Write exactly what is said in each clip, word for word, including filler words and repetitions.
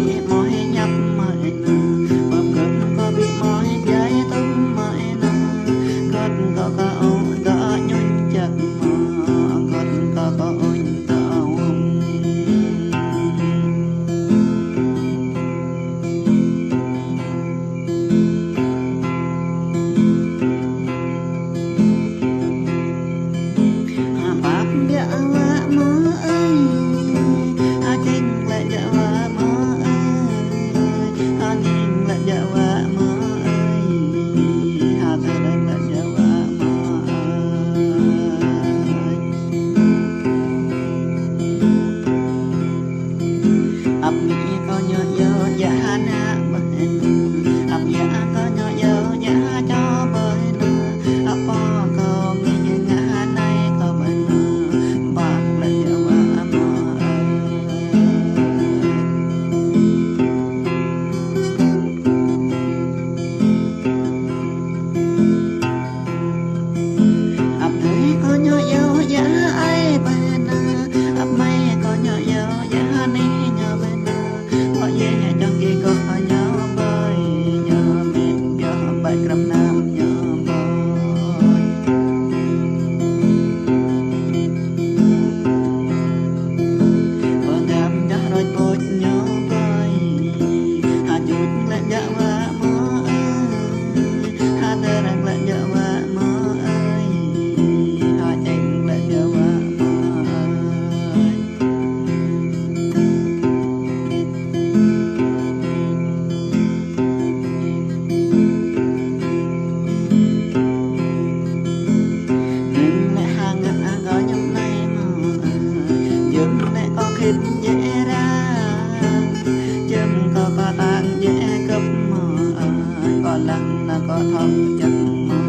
Ih mơ̆ ih ñăp mơ̆ ih nă, bơp gơ̆p kâo ƀu mơ̆ ih djai tŭm mơ̆ ih nă, kơ̆t kâo kơ ôh dŏ ñuñ čăk mơ̆, kơ̆t kâo kơ ôh dŏ wơm. Hă pap biă wă mơ̆ ơi, hă čeng lĕ biă wă mơ̆ ơi, hă ning lĕ biă wă mơ̆ ơi, hă tơrăng lĕ biă wă mơ̆ ơi. Ăp mĭ kâo ñu yơh djă hă nă ƀơi anŭn. Ăp yă kâo ñu yơh djă hă čô ƀơi anŭn. Ăp pô kâo mĭ ngă hă anai kâo ƀơi anŭn. Ƀă lĕ djă wă mơ̆ ơi. Ăp adơi kâo ñu yơh djă ai ƀơi anŭn. Ăp amai kâo ñu yơh djă hă anai ñu ƀơi anŭn. Kâo yơh čang kơ kâo ñu ƀơi ñu mĭn yơh ƀơi krăp anăm ñu ƀơi. Pơgam dah rơ̆t pơ̆t ñu ƀơi. Hă čuč lĕ biă wă mơ̆ ơi, hă tơrăng lĕ biă wă mơ̆ ơi, hă čeng lĕ biă wă mơ̆ ơi. Hing lĕ hăng ngă kâo ñŭm anai mơ̆ ơi, jum lĕ kâo khĭn djơ̆ ra, jum kâo kơ tang djơ̆ gơ̆p mơ̆ ơi, kâo lăng nă kâo thŏng čăk mơ̆.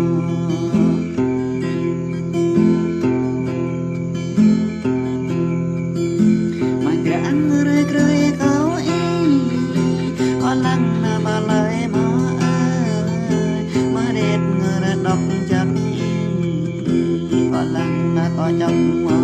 Mă grăng rơi grơi kâo ih, kâo lăng nă pơlơi mơ̆ ơi, mă ret ngă rơđŏk čăk ih, kâo lăng nă kâo čŏk mơ̆